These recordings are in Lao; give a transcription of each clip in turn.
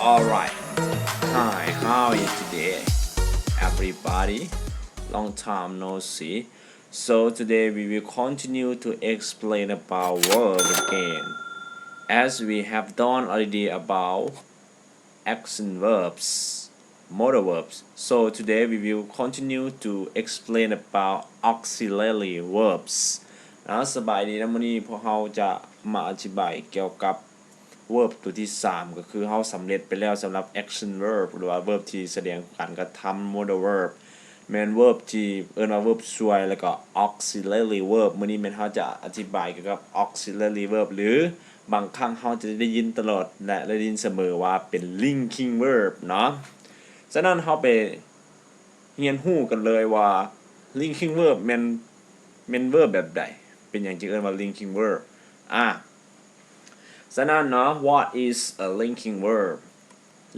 Alright. Hi, how are you today, everybody? Long time no see. So today we will continue to explain about verb again. As we have done already about action verbs, modal verbs. So today we will continue to explain about auxiliary verbs. ນະ ສະບາຍດີນະ ມື້ນີ້ພວກເຮົາຈະມາອະທິບາຍກ່ຽວກັບ verb ຕົວທີສາມ ກໍຄືເຮົາສຳເລັດໄປແລ້ວສຳລັບ action verb ຫຼືວ່າ verb ທີ່ສະແດງການກະທຳ modal verb ແມ່ນ verb ທີ່ເອີ້ນວ່າ verb ຊ່ວຍ ແລ້ວກໍ auxiliary verb. ມື້ນີ້ແມ່ນເຮົາຈະອະທິບາຍກ່ຽວກັບ auxiliary verb ຫຼືບາງຄັ້ງເຮົາຈະໄດ້ຍິນຕະຫຼອດ ແລະ ໄດ້ຍິນສະເໝີວ່າເປັນ linking verb ເນາະ. ສະນັ້ນເຮົາໄປຮຽນຮູ້ກັນເລີຍວ່າ linking verb ແມ່ນ ແມ່ນ verb ແບບໃດ? ເປັນຫຍັງຈຶ່ງເອີ້ນວ່າ linking verb? ອາ ສະນັ້ນເນາະ what is a linking verb?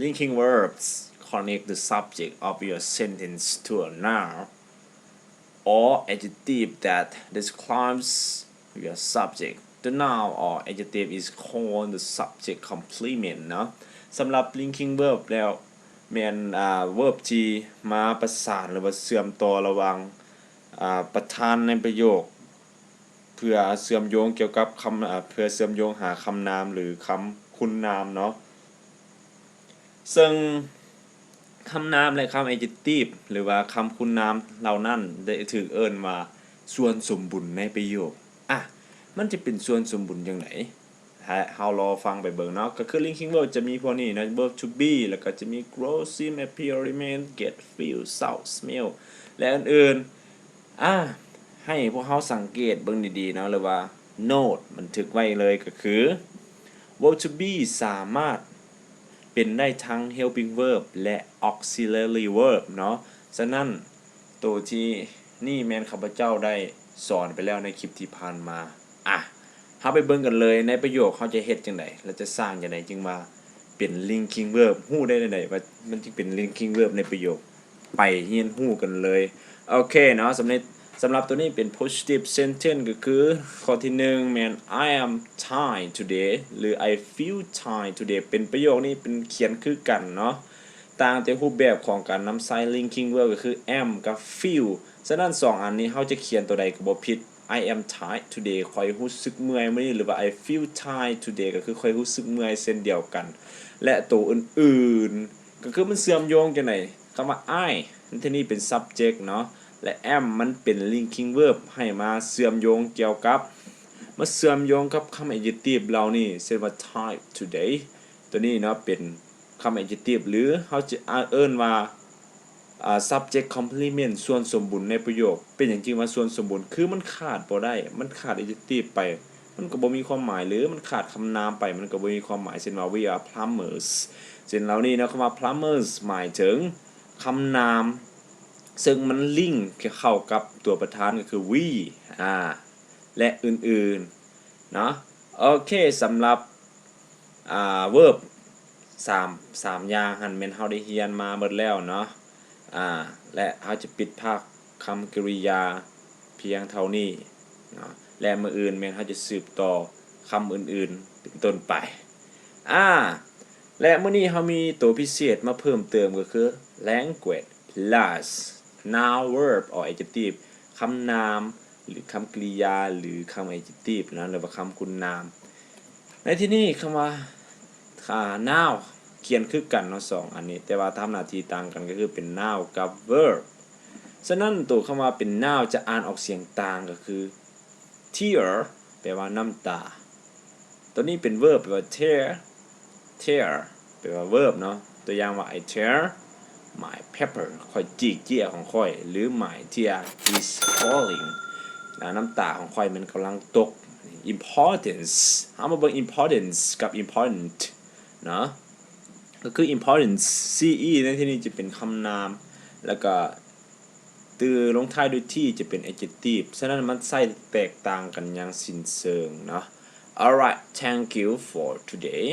Linking verbs connect the subject of your sentence to a noun or adjective that describes your subject. The noun or adjective is called the subject complement ເນາະ. ສຳລັບ linking verb ແລ້ວ ແມ່ນ ອາ verb ທີ່ມາປະສານ ຫຼືວ່າເຊື່ອມຕໍ່ລະຫວ່າງ ອາ ປະທານໃນປະໂຫຍກ ເພື່ອເຊື່ອມໂຍງກ່ຽວກັບຄຳ ອາ ເພື່ອເຊື່ອມໂຍງຫາຄຳນາມ ຫຼື ຄຳຄຸນນາມເນາະ. ເຊິ່ງຄຳນາມ ແລະ ຄຳ adjective ຫຼືວ່າຄຳຄຸນນາມເຫຼົ່ານັ້ນ ໄດ້ຖືກເອີ້ນວ່າສ່ວນສົມບູນໃນປະໂຫຍກ. ອາ ມັນຈະເປັນສ່ວນສົມບູນຈັ່ງໃດ? ເຮົາລໍຟັງໄປເບິ່ງເນາະ. ກໍຄື linking verb ຈະມີພວກນີ້ເນາະ verb to be ແລ້ວກໍຈະມີ grow, seem, appear, remain, get, feel, sound, smell ແລະ ອື່ນໆ. ອາ ໃຫ້ພວກເຮົາສັງເກດເບິ່ງດີໆເນາະ ຫຼືວ່າ note ບັນທຶກໄວ້ເລີຍ ກໍຄື verb to be ສາມາດເປັນໄດ້ທັງ helping verb ແລະ auxiliary verb ເນາະ. ສະນັ້ນ ໂຕທີ່ນີ້ແມ່ນຂ້າພະເຈົ້າໄດ້ສອນໄປແລ້ວໃນຄລິບທີ່ຜ່ານມາ. ອາ ເຮົາໄປເບິ່ງກັນເລີຍ ໃນປະໂຫຍກເຮົາຈະເຮັດຈັ່ງໃດ ແລະ ຈະສ້າງຈັ່ງໃດຈຶ່ງວ່າເປັນ linking verb? ຮູ້ໄດ້ແນວໃດວ່າມັນຈຶ່ງເປັນ linking verb ໃນປະໂຫຍກ? ໄປຮຽນຮູ້ກັນເລີຍ. ໂອເຄເນາະ ສຳເລັດ ສຳລັບໂຕນີ້ເປັນ positive sentence ກໍຄືຂໍ້ທີໜຶ່ງແມ່ນ I am tired today ຫຼື I feel tired today ເປັນປະໂຫຍກນີ້ເປັນຂຽນຄືກັນເນາະ ຕ່າງແຕ່ຮູບແບບຂອງການນຳໃຊ້ linking verb ກໍຄື am ກັບ feel. ສະນັ້ນສອງອັນນີ້ເຮົາຈະຂຽນໂຕໃດກໍບໍ່ຜິດ. I am tired today ຂ້ອຍຮູ້ສຶກເມື່ອຍມື້ນີ້ ຫຼືວ່າ I feel tired today ກໍຄືຂ້ອຍຮູ້ສຶກເມື່ອຍເຊັ່ນດຽວກັນ ແລະ ໂຕອື່ນໆ ກໍຄືມັນເຊື່ອມໂຍງຈັ່ງໃດ? ຄຳວ່າ I ໃນທີ່ນີ້ເປັນ subject ເນາະ ແລະ am ມັນເປັນ linking verb ໃຫ້ມາເຊື່ອມໂຍງກ່ຽວກັບ ມາເຊື່ອມໂຍງກັບຄຳ adjective ເຫຼົ່ານີ້ ເຊັ່ນວ່າ tired today ໂຕນີ້ເນາະ ເປັນຄຳ adjective ຫຼືເຮົາຈະເອີ້ນວ່າ ອາ subject complement ສ່ວນສົມບູນໃນປະໂຫຍກ. ເປັນຫຍັງຈຶ່ງວ່າສ່ວນສົມບູນ? ຄືມັນຂາດບໍ່ໄດ້ ມັນຂາດ adjective ໄປ ມັນກໍບໍ່ມີຄວາມໝາຍ ຫຼືມັນຂາດຄຳນາມໄປ ມັນກໍບໍ່ມີຄວາມໝາຍ. ເຊັ່ນວ່າ we are plumbers ເຊັ່ນເຫຼົ່ານີ້ເນາະ ຄຳວ່າ plumbers ໝາຍເຖິງຄຳນາມ ເຊິ່ງມັນ link ເຂົ້າກັບຕົວປະທານ ກໍຄື we ອາ ແລະ ອື່ນໆເນາະ. ໂອເຄ ສຳລັບ ອາ verb ສາມ ສາມຢ່າງຫັ້ນແມ່ນເຮົາໄດ້ຮຽນມາໝົດແລ້ວເນາະ ອາ ແລະ ເຮົາຈະປິດພາກຄຳກິລິຍາພຽງເທົ່ານີ້ເນາະ ແລະ ມື້ອື່ນແມ່ນເຮົາຈະສືບຕໍ່ຄຳອື່ນໆເປັນຕົ້ນໄປ. ອາ ແລະ ມື້ນີ້ເຮົາມີໂຕພິເສດມາເພີ່ມເຕີມ ກໍຄື language plus noun, verb or adjective ຄຳນາມ ຫຼື ຄຳກິລິຍາ ຫຼື ຄຳ adjective ນະ ຫຼືວ່າຄຳຄຸນນາມ. ໃນທີ່ນີ້ຄຳວ່າ ອາ noun ຂຽນຄືກັນເນາະ ສອງອັນນີ້ ແຕ່ວ່າທຳໜ້າທີ່ຕ່າງກັນ ກໍຄືເປັນ noun ກັບ verb. ສະນັ້ນ ໂຕຄຳວ່າເປັນ noun ຈະອ່ານອອກສຽງຕ່າງ ກໍຄື tear ແປວ່ານ້ຳຕາ. ຕົວນີ້ເປັນ verb ແປວ່າ tear, tear ແປວ່າ verb ເນາະ. ຕົວຢ່າງວ່າ I tear my paper ຂ້ອຍຈີກເຈ້ຍຂອງຂ້ອຍ ຫຼື My tear is falling ນະ ນ້ຳຕາຂອງຂ້ອຍມັນກຳລັງຕົກ. Importance ເຮົາມາເບິ່ງ importance ກັບ important ເນາະ ກໍຄື importance, C E ໃນທີ່ນີ້ຈະເປັນຄຳນາມ ແລ້ວກໍ ຫຼື ລົງທ້າຍດ້ວຍ T ຈະເປັນ adjective. ສະນັ້ນມັນໃຊ້ແຕກຕ່າງກັນຢ່າງສິ້ນເຊີງເນາະ. Alright, thank you for today.